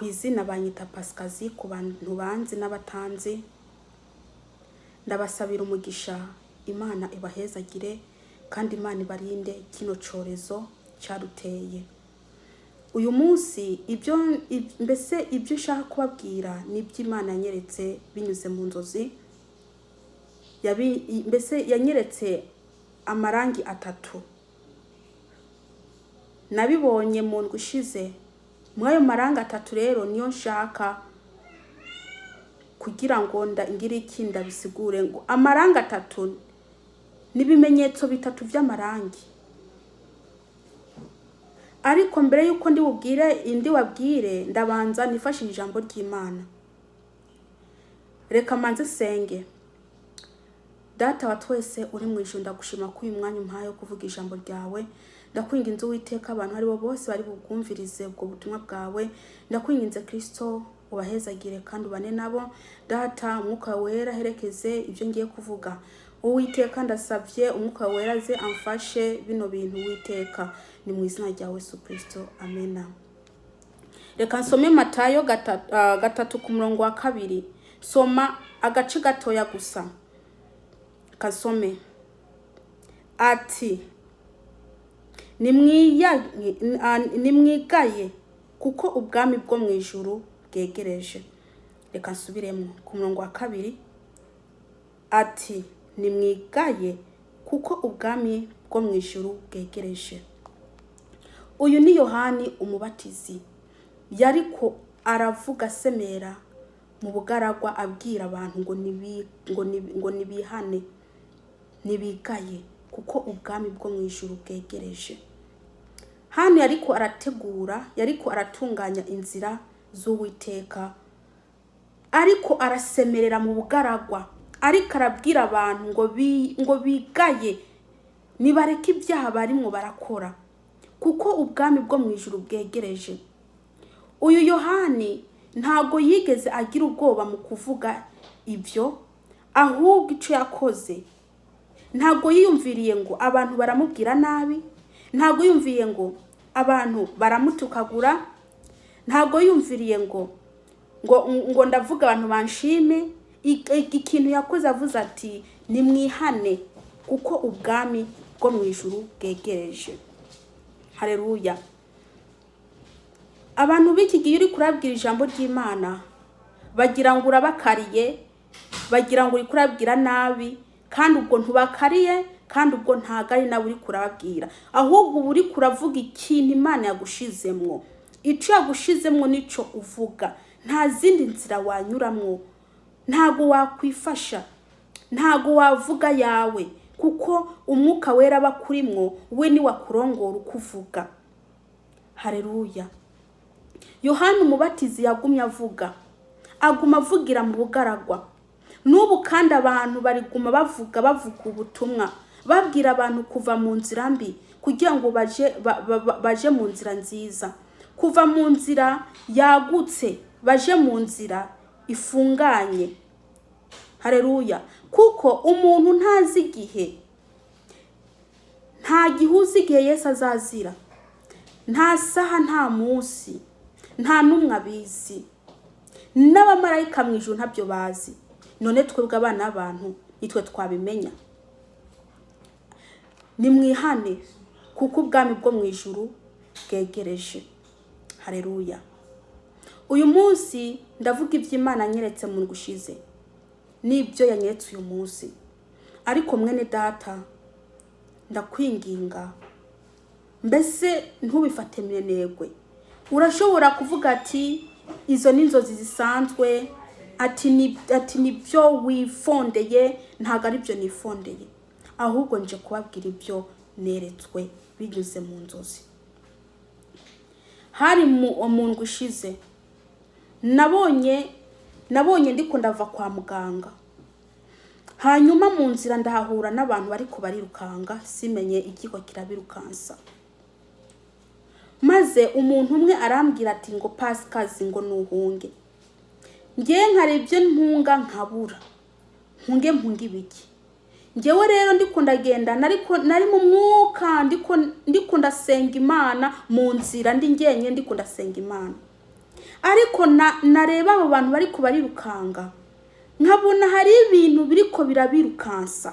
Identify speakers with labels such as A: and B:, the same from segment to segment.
A: Ku izina banyita Pasikazi, ku bantu banzi n'abatanzi. Ndabasabira umugisha, Imana ibahezagire kandi Imana ibarinde kino cyorezo cyaduteye. Uyu munsi ibyo mbese ibyo nshaka kubabwira ni iby'Imana yanyeretse binyuze mu nzozi. Mbese yanyeretse amarangi atatu. Nabibonye mu ndwi ishize. Muri ayo marangi atatu rero niyo nshaka kugira ngo ngire iki ndabisigure. Ngo amarangi atatu ni ibimenyetso bitatu by'amarangi. Ariko mbere y'uko ndi bubwire indi wabwire, ndabanza nifashishe ijambo ry'Imana. Reka manze senge. Data wa twese uri mu ijuru, ndagushima ko uyu mwanya umpaye wo kuvuga ijambo ryawe. Ndakwinginze Uwiteka, abantu aribo bose bari bubwumvirize ubwo butumwa bwawe, ndakwinginze Kristo, ubahezagire kandi ubane nabo. Data, Umwuka Wera aherekeze ibyo ngiye kuvuga. Uwiteka, ndasabye Umwuka Wera aze amfashe bino bintu. Uwiteka, ni mu izina rya Yesu Kristo, amena. Reka nsome Matayo 3 ku murongo wa 2. Soma agace gatoya gusa kasome. Ati: "Nimwigaye kuko ubwami bwo mu ijuru bwegereje." Reka nsubiremo ku murongo wa 2. Ati: "Nimwigaye kuko ubwami bwo mu ijuru bwegereje." Uyu ni Yohani Umubatizi, yariko aravuga asemera mu bugaragwa, abwira abantu ngo nibihane, nibigaye kuko ubwami bwo mu ijuru bwegereje. Hano yariko arategura, yariko aratunganya inzira z'Uwiteka, ariko arasemerera mu bugaragwa, ariko arabwira abantu ngo bigaye, nibareke ibyaha barimwo barakora, kuko ubwami bwo mu ijuru bwegereje. Uyu Yohani ntabwo yigeze agira ubwoba mu kuvuga ibyo. Ahubwo icyo yakoze, ntabwo yiyumviriye ngo abantu baramubwira nabi, ntabwo yiyumviriye ngo abantu baramutukagura, ntabwo yiyumviriye ngo ndavuga abantu banshime. Ikintu yakoze, avuze ati: "Nimwihane kuko ubwami bwo mu ijuru bwegereje." Hareruya! Abantu b'iki gihe, uri kurabwira ijambo ry'Imana, bagira ngo urabakariye, bagira ngo uri kurabwira nabi, kandi ubwo ntubakariye, kandi ubwo ntabwo ari nawe uri kurababwira. Ahubwo uba uri kuravuga ikintu Imana yagushizemwo. Icyo yagushizemwo nico uvuga, nta zindi nzira wanyuramwo. Ntabwo wakwifasha, ntabwo wavuga yawe, kuko Umwuka Wera aba akurimwo, we ni wakurongora uko uvuga. Hareruya! Yohani Umubatizi yagumye avuga, aguma avugira mu bugaragwa. N'ubu kandi abantu bariguma bavuga, bavuga ubutumwa, babwira abantu kuva mu nzira mbi kugira ngo baje mu nzira nziza, kuva mu nzira yagutse baje mu nzira ifunganye. Hareruya! Kuko umuntu ntazi igihe, nta gihe uzi igihe Yesu azazira, nta saha, nta munsi, nta n'umwe abizi. N'abamarayika mu ijuru ntabyo bazi. None twebwe abana b'abantu nitwe twabimenya? Nimwihane kuko ubwami bwo mu ijuru bwegereje. Hareruya! Uyu munsi ndavuga iby'Imana nyeretse mu ndwi ishize n'ibyo yanyeretse uyu munsi. Ariko mwene data, ndakwinginga, mbese ntubifate minenegwe. Urashobora kuvuga ati: "Izo ni inzozi zisanzwe," ati nibyo wifondeye. Ntabwo ari byo nifondeye, ahubwo nje kubabwira ibyo neretswe binyuze mu nzozi. Hari mu ndwi ishize, nabonye ndiko ndava kwa muganga. Hanyuma mu nzira ndahahura n'abantu bariko barirukanga, simenye igiko kirabirukansa. Maze umuntu umwe arambwira ati ngo: "Pasikazi, ngo nuhunge." Ngewe nkareba ibyo mpunga nkabura. Mpunge, mpunge ibiki? Ngewe rero ndiko ndagenda, nariko nari mu mwuka, ndiko ndasenga Imana mu nzira, ndi ngenye ndiko ndasenga Imana. Ariko nareba abo bantu bariko barirukanga, nkabona hari ibintu biriko birabirukansa,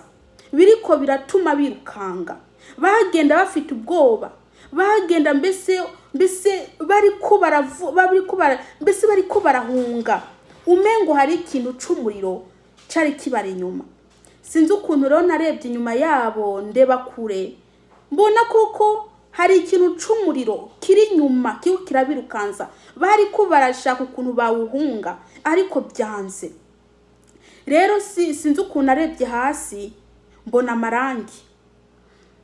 A: biriko biratuma birukanga. Bagenda bafite ubwoba, bagenda mbese bariko baravu, bariko bara, mbese bariko barahunga, umengo hari ikintu c'umuriro cari kibari inyuma. Sinzi ukuntu rero narebye inyuma yabo, ndeba kure, mbona koko hari ikintu c'umuriro kiri inyuma kiriko kirabirukansa. Bariko barashaka ukuntu bawuhunga, ariko byanze. Rero sinzi ukuntu narebye hasi, mbona amarangi,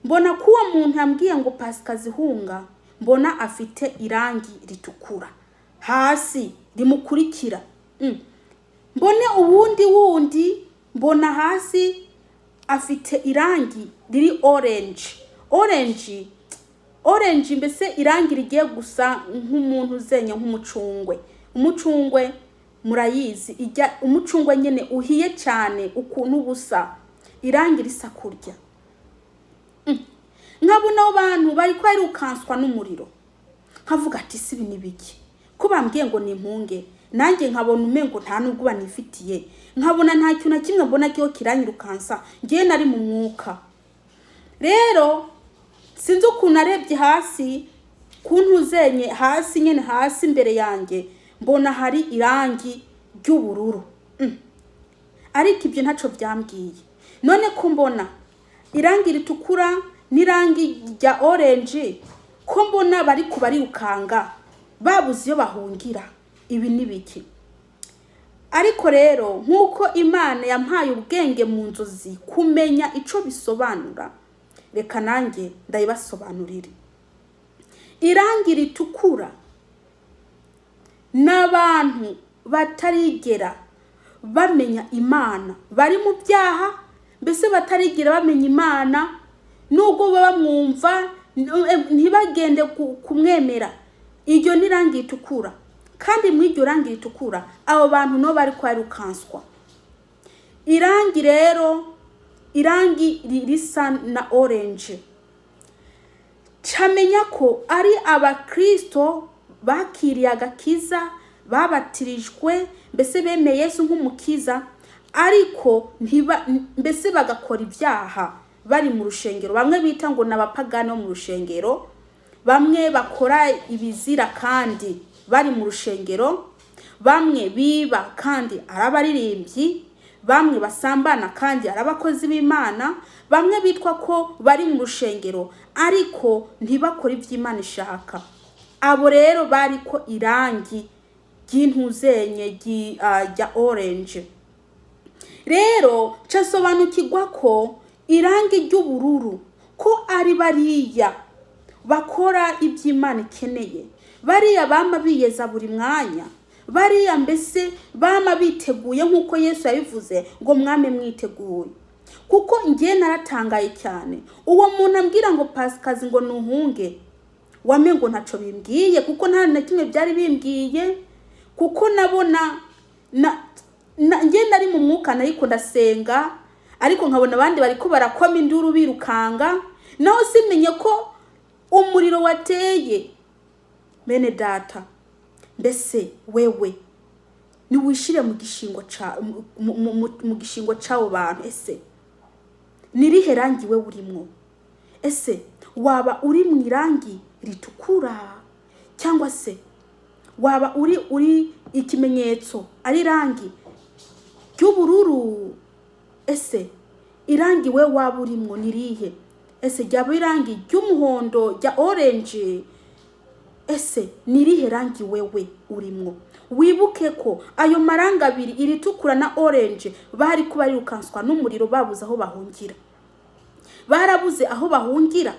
A: mbona ko uwo muntu yambwiye ngo Pasikazi hunga, mbona afite irangi ritukura hasi rimukurikira. Mbone uwundi wundi, mbona hasi afite irangi riri orange, orange, orange, mbese irangi rigiye gusa nk'umuntu uzenye nk'umucungwe. Umucungwe murayizi, ijya umucungwe nyene uhiye cyane ukuntu busa, irangi risa kurya. Nkabona abo bantu bari barirukanswa n'umuriro, nkavuga ati: "Si ibi ni biki ko bambwiye ngo nimpunge?" Nanjye nkabona umengo nta nubwo banifitiye, nkabona nta kintu na kimwe mbona kiho kiranyirukansa. Ngewe nari mu mwuka. Rero sinzi ukuntu narebye hasi kuntuzenye, hasi nyene, hasi imbere yanjye, mbona hari irangi ry'ubururu. Ariko ibyo ntaco byambwiye. None ko mbona irangi ritukura n'irangi rya orange, ko mbona bari kubarirukanga babuze iyo bahungira, ibi ni biki? Ariko rero nk'uko Imana yampaye ubwenge mu nzozi kumenya ico bisobanura, reka nanjye ndayibasobanurire. Irangi ritukura n'abantu batarigera bamenya Imana, bari mu byaha, mbese batarigera bamenya Imana, nubwo baba bamwumva ntibagende kumwemera. Iryo ni irangi ritukura. Kandi muri iryo rangi ritukura, abo bantu nabo bari kwarukanswa. Irangi rero, irangi risa na orange, camenya ko ari abakristo bakiriye agakiza, babatirijwe, mbese bemeye Yesu nk'umukiza, ariko ntiba mbese bagakora ibyaha bari mu rushengero. Bamwe bita ngo ni abapagani bo mu rushengero, bamwe bakora ibizira kandi bari mu rushengero, bamwe biba kandi ari abaririmbyi, bamwe basambana kandi ari abakozi b'Imana, bamwe bitwa ko bari mu rushengero ariko ntibakore iby'Imana ishaka. Abo rero bari ko irangi ry'intuzenye rya orange. Rero ncasobanukirwa ko irangi ry'ubururu ko ari bariya bakora iby'Imana ikeneye, bariya bama biyeza buri mwanya, bariya mbese bama biteguye nk'uko Yesu yabivuze ngo mwame mwiteguye. Kuko ngiye naratangaye cyane, uwo muntu ambwira ngo Pasikazi ngo nuhunge, wame ngo ntaco bimbwiye, kuko nta na kimwe byari bimbwiye, kuko nabona na ngiye nari mu mwuka, nariko ndasenga, ariko nkabona abandi bariko barakoma induru birukanga, naho simenye ko umuriro wateye. Bene data, mbese wewe niwishire mu gishingo ca mu gishingo c'abo bantu. Ese nirihe rangi we urimwo? Ese waba uri mu irangi ritukura, cyangwa se waba uri ikimenyetso ari irangi ry'ubururu? Ese irangi we waba urimwo ni rihe? Ese ryaba irangi ry'umuhondo, rya orange? Ese ni irihe rangi wewe urimwo? Wibuke ko ayo marangi abiri, iritukura na orange, bari kuba rirukanswa n'umuriro, babuze aho bahungira, barabuze aho bahungira.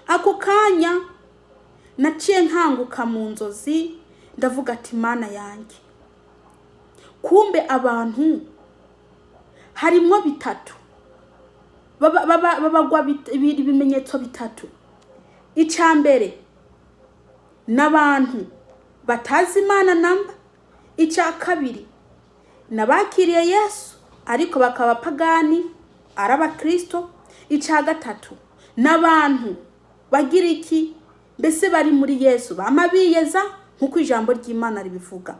A: Ako kanya naciye nkanguka mu nzozi, ndavuga ati: "Mana yanjye, kumbe abantu harimwo bitatu babagwa ibimenyetso bitatu. Icya mbere n'abantu batazi Imana namba. Icya kabiri n'abakiriye Yesu ariko bakaba pagani, ari abakristo. Icya gatatu n'abantu bagira iki? Mbese bari muri Yesu, bama biyeza." Nk'uko ijambo ry'Imana ribivuga,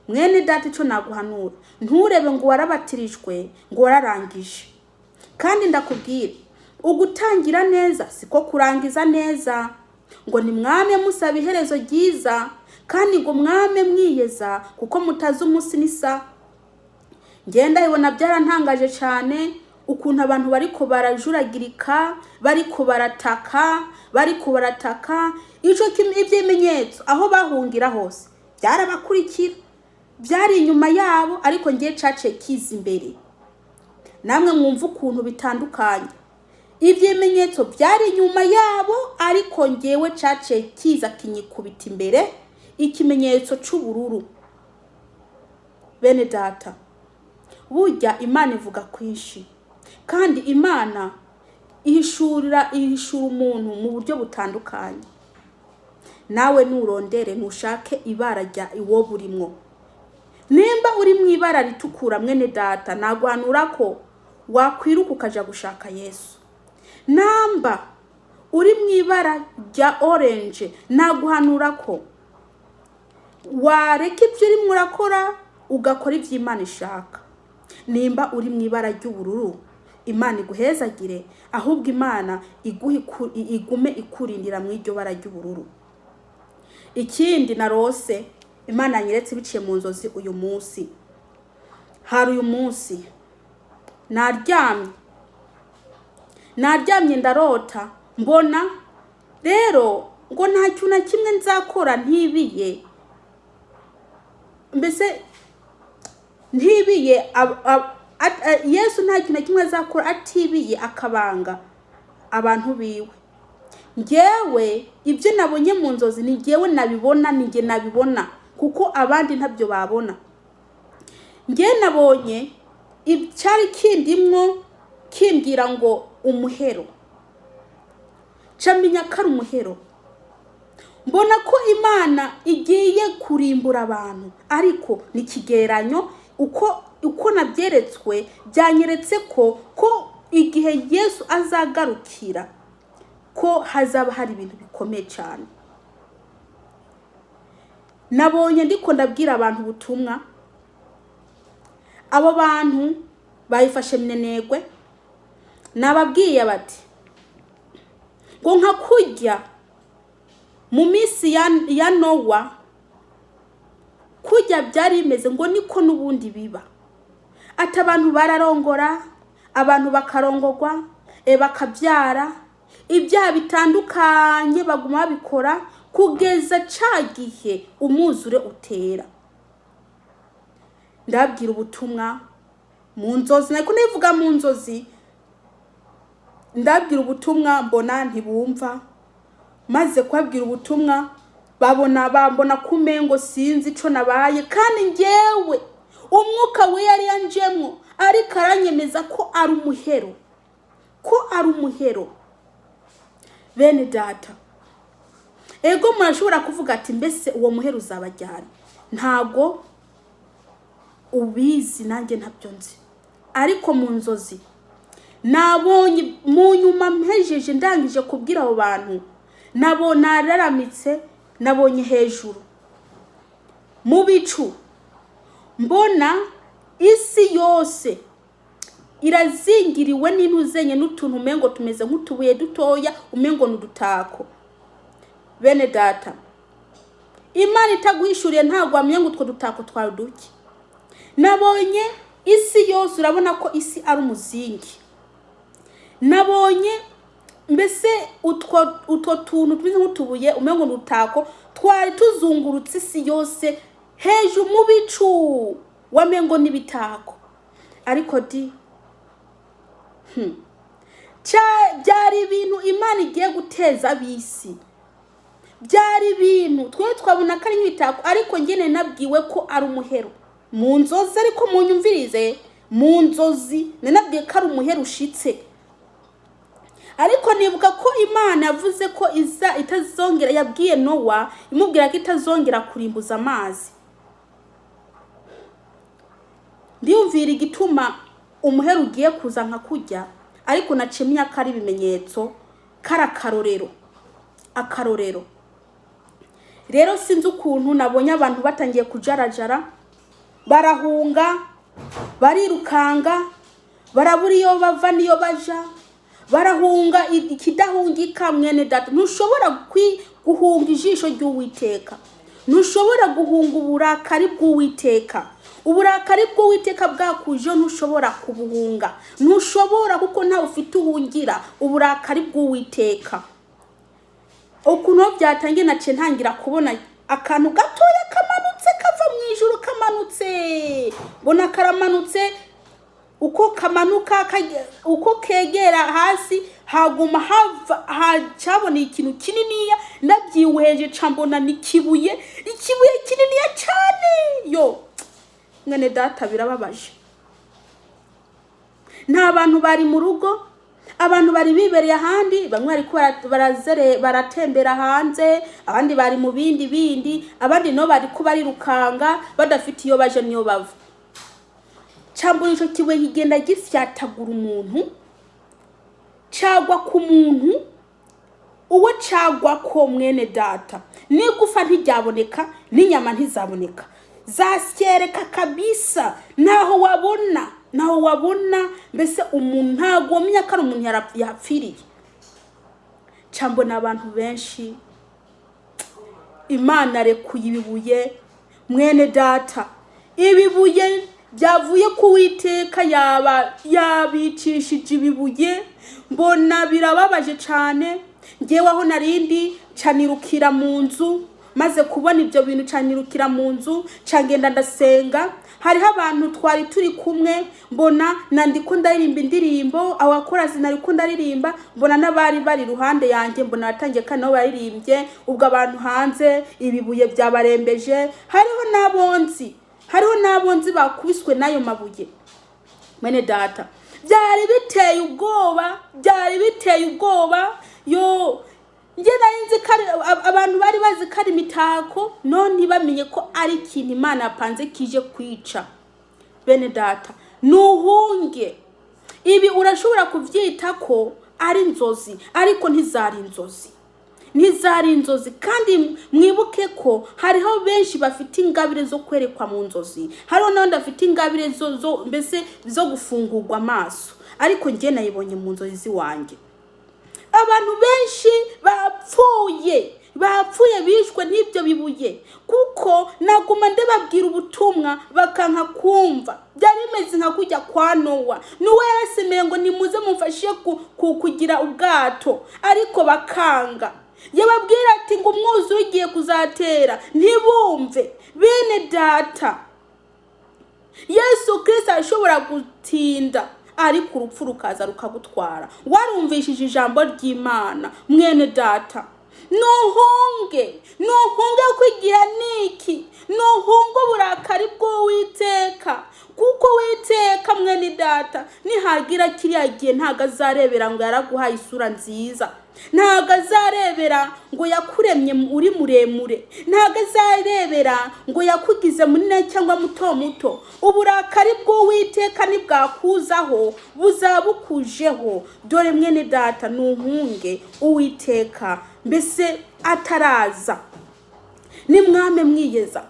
A: mwene data, icyo naguhanura, nturebe ngo warabatirijwe, ngo wararangije. Kandi ndakubwira, ugutangira neza siko kurangiza neza. Ngo ni mwame musaba iherezo ryiza, kandi ngo mwame mwiyeza, kuko mutazi umunsi n'isa. Ngenda ibona byarantangaje cyane ukuntu abantu bariko barajuragirika, bariko barataka, bariko barataka. Ico ivy'ibimenyetso aho bahungira hose byarabakurikira, byari inyuma yabo, ariko ngiye cace kiza imbere. Namwe mwumva ukuntu bitandukanye. Ibimenyetso byari inyuma yabo, ariko ngewe cace kiza kinyikubita imbere, ikimenyetso c'ubururu. Bene data, burya Imana ivuga kwinshi, kandi Imana ihishura umuntu mu buryo butandukanye. Nawe nurondere, ntushake ibara rya iwo burimwo. Nimba uri mu ibara ritukura, mwene data, naguhanura ko wakwiruka ukaja gushaka Yesu. Namba uri mu ibara rya orange, naguhanura ko wareka ibyo urimo urakora, ugakora ibyo Imana ishaka. Nimba uri mu ibara ry'ubururu, Imana iguhezagire, ahubwo Imana igume ikurindira mu iryo bara ry'ubururu. Ikindi narose, Imana yanyeretse biciye mu nzozi uyu munsi, hari uyu munsi naryamye ndarota, mbona rero ngo nta kintu na kimwe nzakora ntibiye, mbese ntibiye Yesu nta kintu na kimwe azakora atibiye akabanga abantu biwe. Ngewe ibyo nabonye mu nzozi ni ngewe nabibona, ni nge nabibona, kuko abandi ntabyo babona. Ngewe nabonye icyari kindimwo kimbwira ngo umuhero, camenya ko ari umuhero. Mbona ko Imana igiye kurimbura abantu, ariko ni ikigereranyo. Uko nabyeretswe, byanyeretse ko igihe Yesu azagarukira ko hazaba hari ibintu bikomeye cyane. Nabonye ndiko ndabwira abantu ubutumwa, abo bantu bayifashe minenegwe. Nababwiye bati ngo nka kurya mu minsi ya Nowa, kurya byari bimeze, ngo niko n'ubundi biba. Ati abantu bararongora, abantu bakarongorwa, bakabyara, ibyaha bitandukanye baguma babikora kugeza ca gihe umwuzure utera. Ndababwira ubutumwa mu nzozi, nako ndabivuga mu nzozi. Ndababwira ubutumwa, mbona ntibumva. Maze kubabwira ubutumwa, babona bambona kumengo sinzi ico nabaye, kandi ngewe umwuka we yari yanjemwo, ariko aranyemeza ko ari umuhero, ko ari umuhero. Bene data, ego murashobora kuvuga ati mbese uwo muhero uzabajyana? Ntago ubizi, nanjye ntabyo nzi, ariko mu nzozi nabonye, mu nyuma mpejeje ndangije kubwira abo bantu, nabo nararamutse, nabonye hejuru mu bicu, mbona isi yose irazingiriwe n'intuzenye n'utuntu umengo tumeze nk'utubuye dutoya, umengo ni udutako. Bene data, Imana itaguhishuriye ntabwo wamenya ngo utwo dutako twawe duke. Nabonye isi yose, urabona ko isi ari umuzingi. Nabonye mbese utwo tuntu tumeze nk'utubuye, umengo ni udutako, twari tuzungurutse isi yose hejuru mu bicu, wamengo n'ibitako. Ariko di byari ibintu Imana igiye guteza ab'isi. Byari ibintu twe twabona ko ari nk'ibitako, ariko njye nabwiwe ko ari umuhero mu nzozi. Ariko munyumvirize, mu nzozi nanabwiye ko ari umuhero ushitse, ariko nibuka ko Imana yavuze ko iza itazongera, yabwiye Nowa imubwira ko itazongera kurimbuza amazi. Ndiyumvira igituma umuhero ugiye kuza nka kurya, ariko naciye menya ko ari ibimenyetso, kari akarorero, akarorero. Rero sinzi ukuntu nabonye abantu batangiye kujarajara, barahunga, barirukanga, barabura iyo bava n'iyo baja, barahunga ikidahungika. Mwene data, ntushobora guhunga ijisho ry'Uwiteka, ntushobora guhunga uburakari bw'Uwiteka. Uburakari bw'Uwiteka bwakuje, ntushobora kubuhunga, ntushobora, kuko ntawe ufite uhungira uburakari bw'Uwiteka. Ukuntu byatangiye, naciye ntangira kubona akantu gatoya kamanutse kava mu ijuru, kamanutse, mbona karamanutse. Uko kamanuka, uko kegera hasi, haguma hava hacaboneye ikintu kininiya. Ndabyihweje, ca mbona ni kibuye, ikibuye kininiya cyane. Yo mwene data, birababaje. Nta bantu bari mu rugo, abantu bari bibereye ahandi. Bamwe bariko baratembera hanze, abandi bari mu bindi bindi, abandi nabo bariko barirukanga badafite iyo baje niyo bava. Cambura ico kibuye kigenda gifyatagura umuntu, cagwa ku muntu. Uwo cagwa ko, mwene data, n'igufa ntiryaboneka, n'inyama ntizaboneka, zasyereka kabisa. Ntaho wabona, ntaho wabona. Mbese umuntu ntabwo wamenya ko ari umuntu yapfiriye. Cambona abantu benshi, Imana arekuye ibibuye. Mwene data, ibibuye byavuye ku Witeka, yaba yabicishije ibibuye. Mbona birababaje cyane. Ngewe aho narindi, canirukira mu nzu. Maze kubona ibyo bintu, canirukira mu nzu, cangenda ndasenga. Hariho abantu twari turi kumwe, mbona nandiko ndaririmba indirimbo, abakorazi nariko ndaririmba, mbona n'abari bari iruhande yanjye, mbona batangiye kandi nabo baririmbye. Ubwo abantu hanze ibibuye byabarembeje. Hariho n'abonzi bakubiswe n'ayo mabuye. Mwene data, byari biteye ubwoba, byari biteye ubwoba. Yo, njye nari nzi ko abantu bari bazi ko ari imitako, none ntibamenye ko ari ikintu Imana yapanze kije kwica. Bene data, nuhunge. Ibi urashobora kubyita ko ari inzozi, ariko ntizari inzozi, ntizari inzozi. Kandi mwibuke ko hariho benshi bafite ingabire zo kwerekwa mu nzozi, hariho n'abandi bafite ingabire zo mbese zo gufungurwa amaso, ariko njye nayibonye mu nzozi ziwanjye. Abantu benshi bapfuye, bapfuye, bishwe n'ibyo bibuye, kuko naguma ndababwira ubutumwa bakanka kumva. Byari bimeze nka kujya kwa Nowa. Nowa yarasemeye ngo nimuze mumfashe kugira ubwato, ariko bakanga. Yababwira ati ngo umwuzure ugiye kuzatera, ntibumve. Bene data, Yesu Kirisito arashobora gutinda, ariko urupfu rukaza rukagutwara warumvishije ijambo ry'Imana. Mwene data, nuhunge, nuhunge kwigira niki, nuhunge uburakari bw'Uwiteka, kuko Uwiteka, mwene data, nihagira kiriya gihe, ntabwo azarebera ngo yaraguhaye isura nziza, ntabwo azarebera ngo yakuremye uri muremure, ntabwo azarebera ngo yakugize munini cyangwa muto muto. Uburakari bw'Uwiteka nibwakuzaho, buzabukujeho. Dore mwene data, nuhunge Uwiteka mbese ataraza. Nimwame mwiyeza.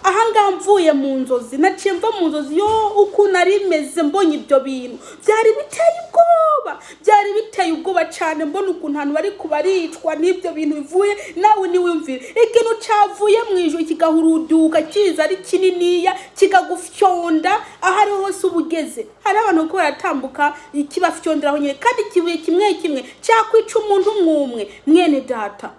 A: Ahangaha mvuye mu nzozi, naciye mva mu nzozi. Yo, ukuntu ari meze mbonye ibyo bintu, byari biteye ubwoba, byari biteye ubwoba cyane. Mbona ukuntu ahantu bari kubaricwa n'ibyo bintu bivuye, nawe niwumvire ikintu cyavuye mu ijuru kigahuruduka kiza ari kininiya, kikagufyonda aho ariho hose uba ugeze. Hari abantu bariko baratambuka, kibafyonderaho nyine, kandi ikibuye kimwe kimwe cyakwica umuntu umwe. Mwene data,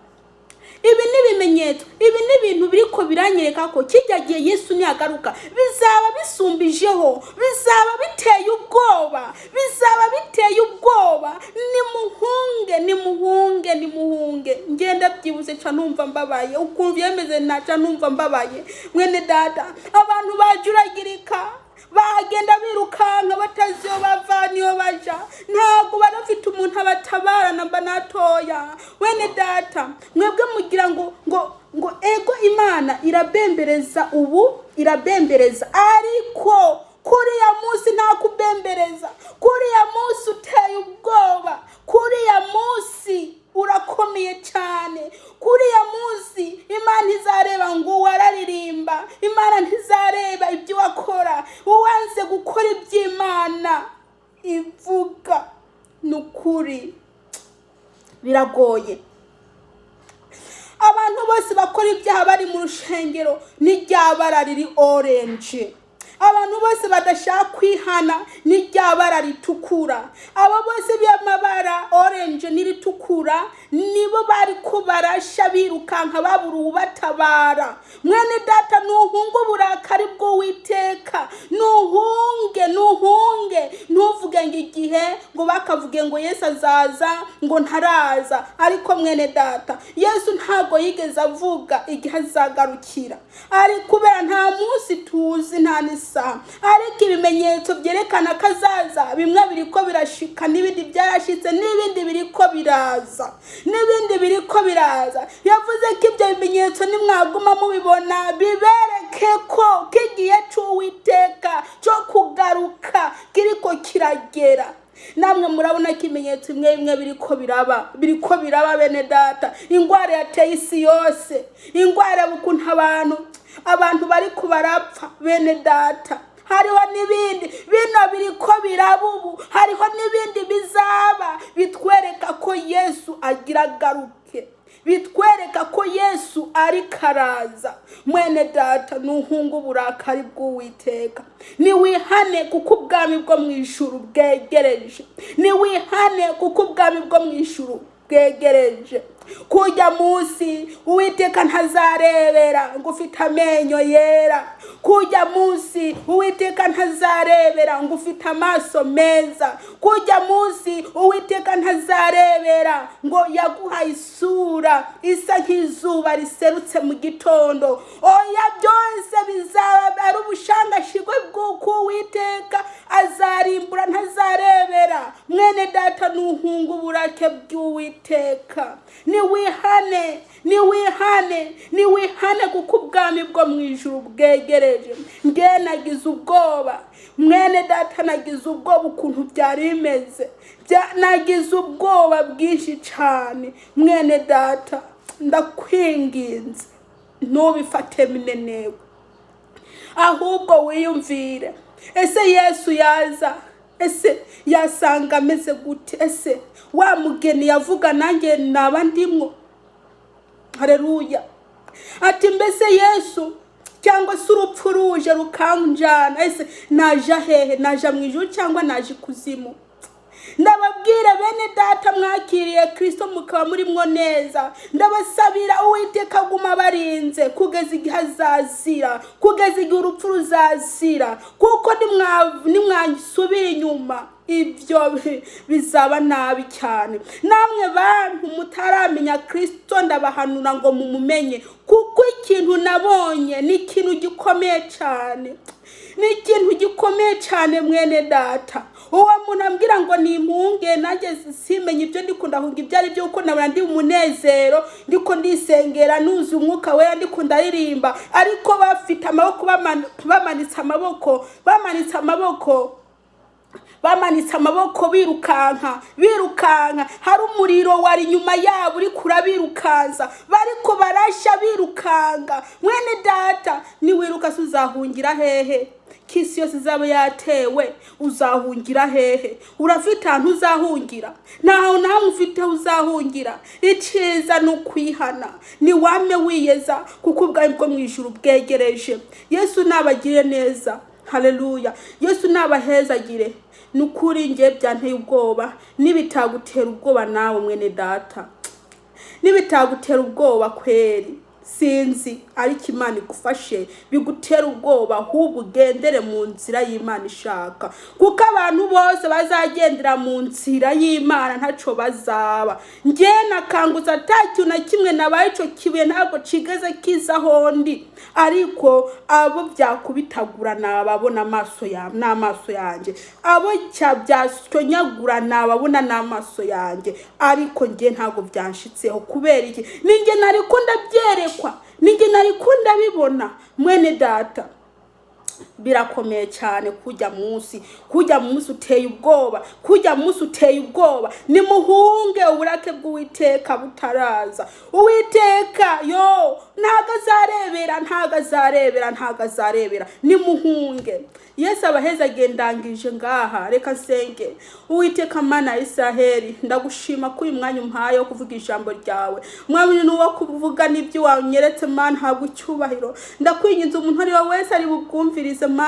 A: ibi ni ibimenyetso, ibi ni ibintu biriko biranyereka ko kijya gihe Yesu niyagaruka bizaba bisumbijeho, bizaba biteye ubwoba, bizaba biteye ubwoba. Nimuhunge, nimuhunge, nimuhunge. Ngenda byibuse ca numva mbabaye, ukuntu byemeze naca numva mbabaye. Mwene data, abantu bajuragirika, bagenda birukanka batazi iyo bava niyo baja, ntabwo barafite umuntu abatabara namba natoya. Wene data, mwebwe mugira ngo ego, Imana irabembereza, ubu irabembereza, ariko kuriya munsi nta kubembereza. Kuriya munsi uteye ubwoba, kuriya munsi urakomeye cyane. Kuriya munsi Imana izareba ngo uwararirimba, Imana ntizareba ibyo wakora. Uwanze gukora iby'Imana ivuga, ni ukuri biragoye. Abantu bose bakora ibyaha bari mu rushengero n'iryabara riri orange. Abantu bose badashaka kwihana n'iryabara ritukura. Abo bose b'amabara orange n'iritukura nibo bari ko barasha birukanka, babura uwubatabara. Mwene data, nuhunge uburakari bw'Uwiteka, nuhunge, nuhunge. Ntuvuge ngo igihe ngo bakavuge ngo Yesu azaza, ngo ntaraza. Ariko mwene data, Yesu ntabwo yigeze avuga igihe azagarukira, ari kubera nta munsi tuzi, nta n'isaha. Ariko ibimenyetso byerekana ko azaza, bimwe biriko birashika, n'ibindi byarashitse, n'ibindi biriko biraza, n'ibindi biriko biraza. Yavuze ko ibyo bimenyetso nimwaguma mubibona, bibereke ko kigiye c'Uwiteka cyo kugaruka kiriko kiragera. Namwe murabona ko ibimenyetso bimwe bimwe biriko biraba, biriko biraba, bene data. Ingwara yateye isi yose, ingwara, ukuntu abantu bari barapfa, bene data. Hariho n'ibindi bino biriko biraba ubu, hariho n'ibindi bizaba bitwereka ko Yesu agira agaruke, bitwereka ko Yesu ari karaza. Mwene data, nuhunga uburakari bw'Uwiteka, niwihane kuko ubwami bwo mu ijuru bwegereje. Niwihane kuko ubwami bwo mu ijuru bwegereje. Kujya munsi Uwiteka ntazarebera ngo ufite amenyo yera. Kujya munsi Uwiteka ntazarebera ngo ufite amaso meza. Kujya munsi Uwiteka ntazarebera ngo yaguhaye isura isa nk'izuba riserutse mu gitondo. Oya, byose bizaba ari ubushangashigwe bw'uko Uwiteka azarimbura, ntazarebera. Mwene data, nuhunga uburake bw'Uwiteka, niwihane, niwihane, niwihane kuko ubwami bwo mu ijuru bwegereje. Nge nagize ubwoba, mwene data, nagize ubwoba ukuntu byari bimeze. Nagize ubwoba bwinshi cyane. Mwene data, ndakwinginze, ntubifate minenewe, ahubwo wiyumvire: ese Yesu yaza, ese yasanga ameze gute? Ese wa mugeni yavuga nanjye naba ndimwo? Hareruya! Ati mbese Yesu cyangwa se urupfu ruje rukanjana, ese naja hehe? Naja mu ijuru cyangwa naje ikuzimu? Ndababwira bene data mwakiriye Kirisito mukaba murimwo neza, ndabasabira Uwiteka aguma abarinze kugeza igihe azazira, kugeza igihe urupfu ruzazira, kuko nimwasubira inyuma ibyo bizaba nabi cyane. Namwe bantu mutaramenya Kirisito, ndabahanura ngo mumumenye, kuko ikintu nabonye ni ikintu gikomeye cyane, ni ikintu gikomeye cyane, mwene data. Uwo muntu ambwira ngo nimpunge, nanjye simenye ibyo ndiko ndahunga ibyo ari byo, kuko nabona ndi umunezero, ndiko ndisengera nuzuye Umwuka Wera, ndiko ndaririmba, ariko bafite amaboko, bamanitse amaboko, bamanitse amaboko, bamanitse amaboko, birukanka, birukanka. Hari umuriro wari inyuma yabo uri kurabirukanza, bariko barashya birukanga. Mwene data, niwiruka se uzahungira hehe? Ko isi yose izaba yatewe, uzahungira hehe? Urafite ahantu uzahungira? Nta hantu na hamwe ufite uzahungira. Icyiza ni ukwihana, ni wame wiyeza, kuko ubwami bwo mu ijuru bwegereje. Yesu nabagire neza. Haleluya! Yesu nabahezagire. Ni ukuri ngiye byanteye ubwoba. Nibitagutera ubwoba nawe, mwene data, nibitagutera ubwoba kweri sinzi, ariko Imana igufashe bigutera ubwoba, ahubwo ugendere mu nzira y'Imana ishaka, kuko abantu bose bazagendera mu nzira y'Imana ntaco bazaba. Njye nakangutse ata kintu na kimwe nabaye, ico kibuye ntabwo kigeze kiza aho ndi, ariko abo byakubitagura nababona amaso ya n'amaso yanjye, abo byasonyagura nababona n'amaso yanjye, ariko njye ntabwo byanshitseho. Kubera iki? Ninjye nariko ndabyerekwa, ninjye nariko ndabibona. Mwene data, Birakomeye cyane kujya munsi, kujya munsi uteye ubwoba, kujya munsi uteye ubwoba. Nimuhunge uburake bw'Uwiteka butaraza. Uwiteka yo ntago azarebera, ntago azarebera, ntago azarebera. Nimuhunge. Yesu abaheza. Ndangije ngaha, reka nsenge. Uwiteka Mana ya Isiraheli, ndagushima ko uyu mwanya umpaye wo kuvuga ijambo ryawe. Mwami, ni uwo kuvuga n'ibyo wanyeretse. Mana, habwa icyubahiro. Ndakwinginze, umuntu ari we wese ari bubwumvirize, Mana.